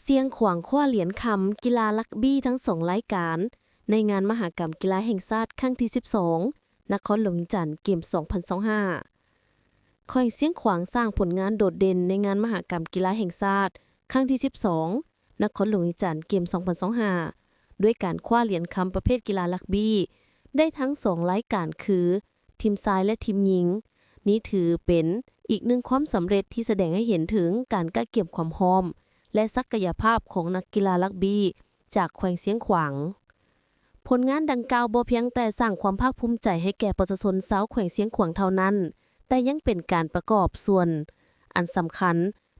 ຊຽງຂວາງຄວ້າຫຼຽນຄຳກິລາຣັກບີ້ທັງສອງລາຍການ ໃນງານມະຫະກຳກິລາແຫ່ງຊາດຄັ້ງທີສິບສອງ ນະຄອນຫຼວງວຽງຈັນ ເກມສອງພັນຊາວຫ້າ. ແຂວງຊຽງຂວາງສ້າງຜົນງານໂດດເດັ່ນໃນງານມະຫະກຳກິລາແຫ່ງຊາດຄັ້ງທີສິບສອງ ນະຄອນຫຼວງວຽງຈັນ ເກມສອງພັນຊາວຫ້າ ດ້ວຍການຄວ້າຫຼຽນຄຳປະເພດກິລາຣັກບີ້ ໄດ້ທັງສອງລາຍການຄື ທີມຊາຍ ແລະ ທີມຍິງ. ນີ້ຖືເປັນອີກໜຶ່ງຄວາມສຳເລັດທີ່ສະແດງໃຫ້ເຫັນເຖິງການກະກຽມຄວາມພ້ອມ ແລະ ສັກກະຍະພາບຂອງນັກກິລາຣັກບີ້ຈາກແຂວງຊຽງຂວາງ. ຜົນງານດັ່ງກ່າວບໍ່ພຽງແຕ່ສ້າງຄວາມພາກພູມໃຈໃຫ້ແກ່ປະຊາຊົນຊາວແຂວງຊຽງຂວາງເທົ່ານັ້ນ, ແຕ່ຍັງເປັນການປະກອບສ່ວນອັນສຳຄັນ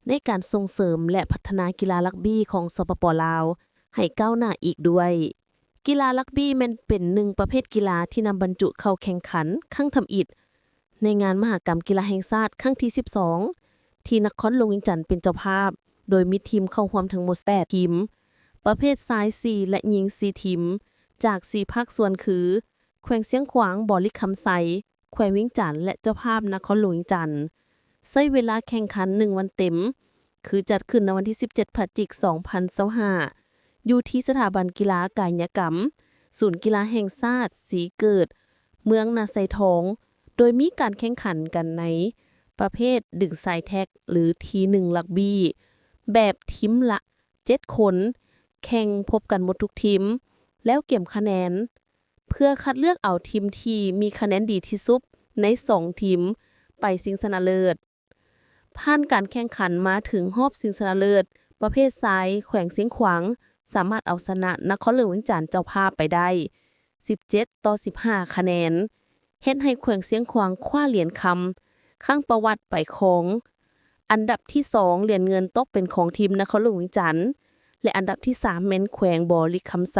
ໃນການສົ່ງເສີມ ແລະ ພັດທະນາກິລາຣັກບີ້ຂອງ ສປປ ລາວ ໃຫ້ກ້າວໜ້າອີກດ້ວຍ. ກິລາຣັກບີ້ແມ່ນເປັນໜຶ່ງປະເພດກິລາທີ່ນຳບັນຈຸເຂົ້າແຂ່ງຂັນຄັ້ງທຳອິດ ໃນງານມະຫະກຳກິລາແຫ່ງຊາດຄັ້ງທີສິບສອງ ທີ່ນະຄອນຫຼວງວຽງຈັນເປັນເຈົ້າພາບ, ໂດຍມີທີມເຂົ້າຮ່ວມທັງໝົດແປດທີມ, ປະເພດຊາຍສີ່ ແລະ ຍິງສີ່ທີມ, ຈາກສີ່ພາກສ່ວນຄື ແຂວງຊຽງຂວາງ, ບໍລິຄຳໄຊ, ແຂວງວຽງຈັນ ແລະ ເຈົ້າພາບນະຄອນຫຼວງວຽງຈັນ. ໃຊ້ເວລາແຂ່ງຂັນໜຶ່ງວັນເຕັມ, ຄືຈັດຂຶ້ນໃນວັນທີສິບເຈັດ ພະຈິກ ສອງພັນຊາວຫ້າ ຢູ່ທີ່ສະຖາບັນກິລາກາຍະກຳ ສູນກິລາແຫ່ງຊາດສີເກີດ ເມືອງນາໄຊທອງ, ໂດຍມີການແຂ່ງຂັນກັນໃນປະເພດດຶງຊາຍແທັກ ຫຼື ທີໜຶ່ງ ຣັກບີ້ ແບບທີມລະເຈັດຄົນ, ແຂ່ງພົບກັນໝົດທຸກທີມ ແລ້ວເກັບຄະແນນ ເພື່ອຄັດເລືອກເອົາທີມທີ່ມີຄະແນນດີທີ່ສຸດໃນສອງທີມໄປຊິງຊະນະເລີດ. ຜ່ານການແຂ່ງຂັນມາເຖິງຮອບຊິງຊະນະເລີດປະເພດຊາຍ, ແຂວງຊຽງຂວາງສາມາດເອົາຊະນະນະຄອນຫຼວງວຽງຈັນເຈົ້າພາບໄປໄດ້ ສິບເຈັດຕໍ່ສິບຫ້າຄະແນນ, ເຮັດໃຫ້ແຂວງຊຽງຂວາງຄວ້າຫຼຽນຄຳຄັ້ງປະຫວັດໄປຄອງ. ອັນດັບທີສອງ ຫຼຽນເງິນຕົກເປັນຂອງທີມນະຄອນຫຼວງວຽງຈັນ ແລະ ອັນດັບທີສາມແມ່ນແຂວງບໍລິຄຳໄຊ.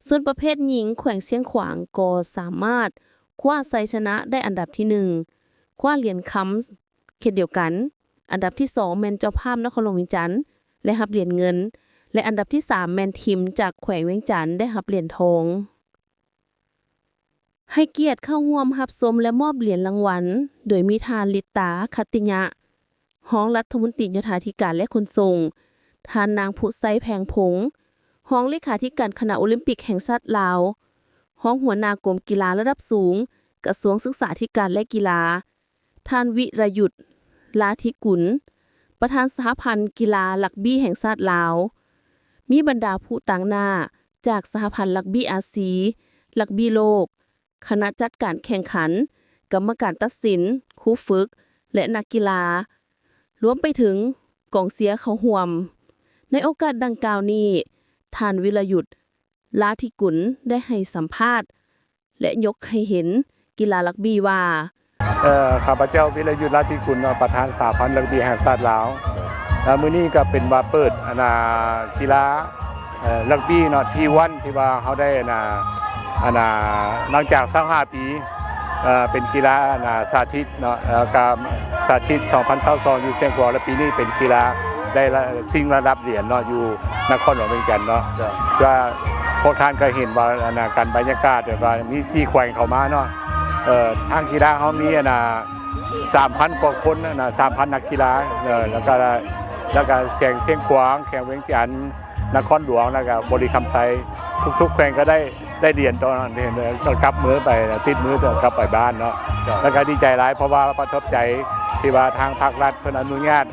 ສ່ວນປະເພດຍິງ ແຂວງຊຽງຂວາງກໍສາມາດຄວ້າໄຊຊະນະໄດ້ອັນດັບທີໜຶ່ງ ຄວ້າຫຼຽນຄຳເຊັ່ນດຽວກັນ. ອັນດັບທີສອງແມ່ນເຈົ້າພາບນະຄອນຫຼວງວຽງຈັນ ໄດ້ຮັບຫຼຽນເງິນ ແລະ ອັນດັບທີສາມແມ່ນທີມຈາກແຂວງວຽງຈັນໄດ້ຮັບຫຼຽນທອງ. ໃຫ້ກຽດເຂົ້າຮ່ວມຮັບຊົມ ແລະ ມອບຫຼຽນລາງວັນ ໂດຍມີທ່ານ ລິດຕາ ຂັດຕິຍະ ຮອງລັດຖະມົນຕີໂຍທາທິການ ແລະ ຂົນສົ່ງ, ທ່ານນາງ ຜູໄຊ ແພງພົງ ຮອງເລຂາທິການຄະນະໂອລິມປິກແຫ່ງຊາດລາວ, ຮອງຫົວໜ້າກົມກິລາລະດັບສູງ ກະຊວງສຶກສາທິການ ແລະ ກິລາ, ທ່ານ ວິລະຍຸດ ລາທິກຸນ ປະທານສະຫະພັນກິລາຣັກບີ້ແຫ່ງຊາດລາວ, ມີບັນດາຜູ້ຕາງໜ້າຈາກສະຫະພັນຣັກບີ້ອາຊີ, ຣັກບີ້ໂລກ, ຄະນະຈັດການແຂ່ງຂັນ, ກຳມະການຕັດສິນ, ຄູຝຶກ ແລະ ນັກກິລາ, ລວມໄປເຖິງກອງເຊຍເຂົ້າຮ່ວມ. ໃນໂອກາດດັ່ງກ່າວນີ້, ທ່ານ ວິລະຍຸດ ລາທິກຸນ ໄດ້ໃຫ້ສຳພາດ ແລະ ຍົກໃຫ້ເຫັນກິລາຣັກບີ້ວ່າ, ເອີ ຂ້າພະເຈົ້າ ວິລະຍຸດ ລາທິກຸນ ເນາະ ປະທານສະຫະພັນຣັກບີ້ແຫ່ງຊາດລາວ. ແລ້ວມື້ນີ້ກໍເປັນວ່າເປີດ ອັນນ່າ ກິລາ ເອີ ຣັກບີ້ເນາະ ທີວັນ ທີ່ວ່າເຮົາໄດ້ ອັນນ່າ ອັນນ່າ ຫຼັງຈາກຊາວຫ້າປີ ເອີ ເປັນກິລາ ອັນນ່າ ສາທິດເນາະ ແລ້ວກໍສາທິດສອງພັນຊາວສອງຢູ່ຊຽງຂວາງ ແລ້ວປີນີ້ເປັນກິລາໄດ້ລະ ຊິງລະດັບຫຼຽນເນາະ ຢູ່ນະຄອນຫຼວງວຽງຈັນເນາະ. ເຈົ້າ. ກໍພວກທ່ານກໍເຫັນວ່າ ອັນນ່າ ການບັນຍາກາດ ແບບວ່າມີສີ່ແຂວງເຂົ້າມາເນາະ. ເອີ ທາງກິລາເຮົາມີ ອັນນ່າ ສາມພັນກວ່າຄົນນະ ສາມພັນນັກກິລາ ເອີ ແລ້ວກໍ ແລ້ວກໍແຂວງຊຽງຂວາງ, ແຂວງວຽງຈັນ, ນະຄອນຫຼວງ ແລ້ວກໍບໍລິຄຳໄຊ ທຸກໆແຂວງກໍໄດ້ ໄດ້ຫຼຽນຕອນນັ້ນ ກໍກັບມືໄປ ຕິດມືກັບໄປບ້ານເນາະ. ເຈົ້າ. ແລ້ວກໍດີໃຈຫຼາຍ ເພາະວ່າປະທັບໃຈທີ່ວ່າທາງພາກລັດເພິ່ນອະນຸຍາດ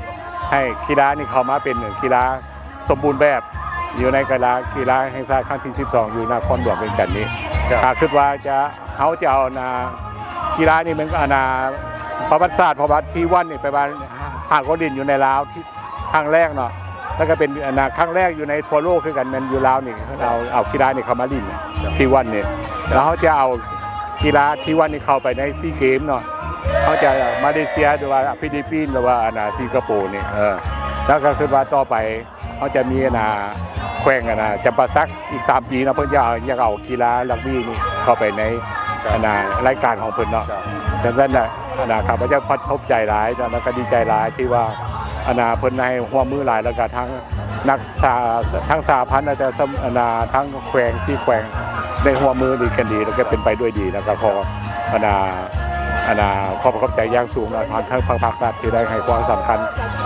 ໃຫ້ກິລານີ້ເຂົ້າມາເປັນກິລາ ສົມບູນແບບຢູ່ໃນກິລາ ກິລາແຫ່ງຊາດຄັ້ງທີສິບສອງ ຢູ່ນະຄອນຫຼວງວຽງຈັນນີ້. ເຈົ້າ. ຖ້າຄິດວ່າຈະ ເຮົາຈະເອົານະ ກິລານີ້ແມ່ນ ອັນນ່າ ປະຫວັດສາດ ເພາະວ່າທີວັນນີ້ແປວ່າຫາກໍຫຼິ້ນຢູ່ໃນລາວທີ່ຄັ້ງແລກເນາະ ແລ້ວກໍເປັນ ອັນນ່າ ຄັ້ງແລກຢູ່ໃນທົ່ວໂລກຄືກັນ ແມ່ນຢູ່ລາວນີ້ ເອົາ ເອົາກິລານີ້ເຂົ້າມາຫຼິ້ນ ເຈົ້າ. ທີວັນນີ້. ເຈົ້າ. ແລ້ວເຮົາຈະເອົາກິລາທີວັນນີ້ເຂົ້າໄປໃນຊີເກມເນາະ ເຮົາຈະມາເລເຊຍ ຫຼືວ່າຟີລິບປິນ ຫຼືວ່າ ອັນນ່າ ສິງກະໂປນີ້ ເອີ ແລ້ວກໍຄິດວ່າຕໍ່ໄປ ເຮົາຈະມີ ອັນນ່າ ແຂວງ ອັນນ່າ ຈຳປາສັກ ອີກສາມປີເນາະ ເພິ່ນຈະເອົາ ຢາກເອົາກິລາຣັກບີ້ນີ້ເຂົ້າໄປໃນ ອັນນ່າ ລາຍການຂອງເພິ່ນເນາະ. ເຈົ້າ. ຈັ່ງຊັ້ນນະ ອັນນ່າ ຂ້າພະເຈົ້າປະທັບໃຈຫຼາຍເນາະ ແລ້ວກໍດີໃຈຫຼາຍທີ່ວ່າ ອັນນ່າ ເພິ່ນໃຫ້ຄວາມຮ່ວມມືຫຼາຍ ແລ້ວກໍທັງນັກສາ ທັງສະຫະພັນ ແລ້ວກໍ ອັນນ່າ ທັງແຂວງ ສີ່ແຂວງໄດ້ຮ່ວມມືດີກັນດີ ແລ້ວກໍເປັນໄປດ້ວຍດີ ແລ້ວກໍຂໍ ອັນນ່າ ອັນນ່າ ຂອບພະຄຸນຂອບໃຈຢ່າງສູງເນາະ ທາງ ທາງພາກລັດທີ່ໄດ້ໃຫ້ຄວາມສຳຄັນ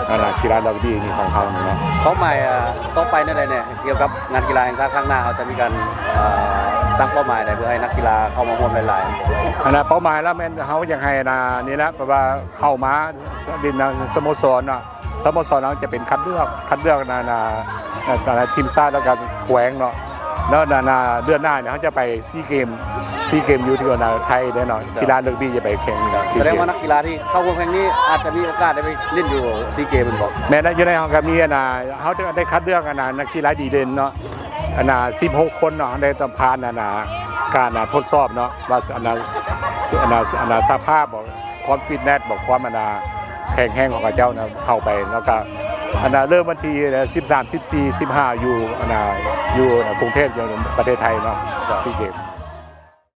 ອັນນ່າ ກິລາຣັກບີ້ນີ້ຂອງເຮົາເນາະ. ເປົ້າໝາຍ ເອ່ອ ຕໍ່ໄປແນວໃດແດ່ ກ່ຽວກັບງານກິລາແຫ່ງຊາດຄັ້ງໜ້າ ເຮົາຈະມີການ ເອ່ອ ຕັ້ງເປົ້າໝາຍໃດເພື່ອໃຫ້ນັກກິລາເຂົ້າມາຮ່ວມຫຼາຍໆ? ອັນນ່າ ເປົ້າໝາຍແລ້ວແມ່ນເຮົາຢາກໃຫ້ ອັນນ່າ ນີ້ແຫຼະ ແບບວ່າເຂົ້າມາຫຼິ້ນນຳສະໂມສອນເນາະ ສະໂມສອນເຮົາຈະເປັນຄັດເລືອກ ຄັດເລືອກ ອັນນ່າ ທີມຊາດ ແລ້ວກໍແຂວງເນາະ ແລ້ວ ອັນນ່າ ເດືອນໜ້ານີ້ເຮົາຈະໄປຊີເກມ ຊີເກມຢູ່ທີ່ ອັນນ່າ ໄທເດ້ເນາະ ກິລາຣັກບີ້ຈະໄປແຂ່ງ. ສະແດງວ່ານັກກິລາທີ່ເຂົ້າຮ່ວມແຂ່ງນີ້ອາດຈະມີໂອກາດໄດ້ໄປຫຼິ້ນຢູ່ຊີເກມແມ່ນບໍ່? ແມ່ນແລ້ວ ຢູ່ໃນເຮົາກໍມີ ອັນນ່າ ເຮົາຈະໄດ້ຄັດເລືອກ ອັນນ່າ ນັກກິລາດີເດັ່ນເນາະ ອັນນ່າ ສິບຫົກຄົນເນາະ ໄດ້ຕ້ອງຜ່ານ ອັນນ່າ ການ ອັນນ່າ ທົດສອບເນາະ ວ່າ ອັນນ່າ ອັນນ່າ ອັນນ່າ ສະພາບບໍ່ ຄວາມຟິດເນສບໍ່ ຄວາມ ອັນນ່າ ແຂງແຮງຂອງເຂົາເຈົ້ານະ ເຂົ້າໄປ ແລ້ວກໍ ອັນນ່າ ເລີ່ມວັນທີ ສິບສາມ ສິບສີ່ ສິບຫ້າ ຢູ່ ອັນນ່າ ຢູ່ ອັນນ່າ ກຸງເທບ ຢູ່ປະເທດໄທເນາະ ຊີເກມ.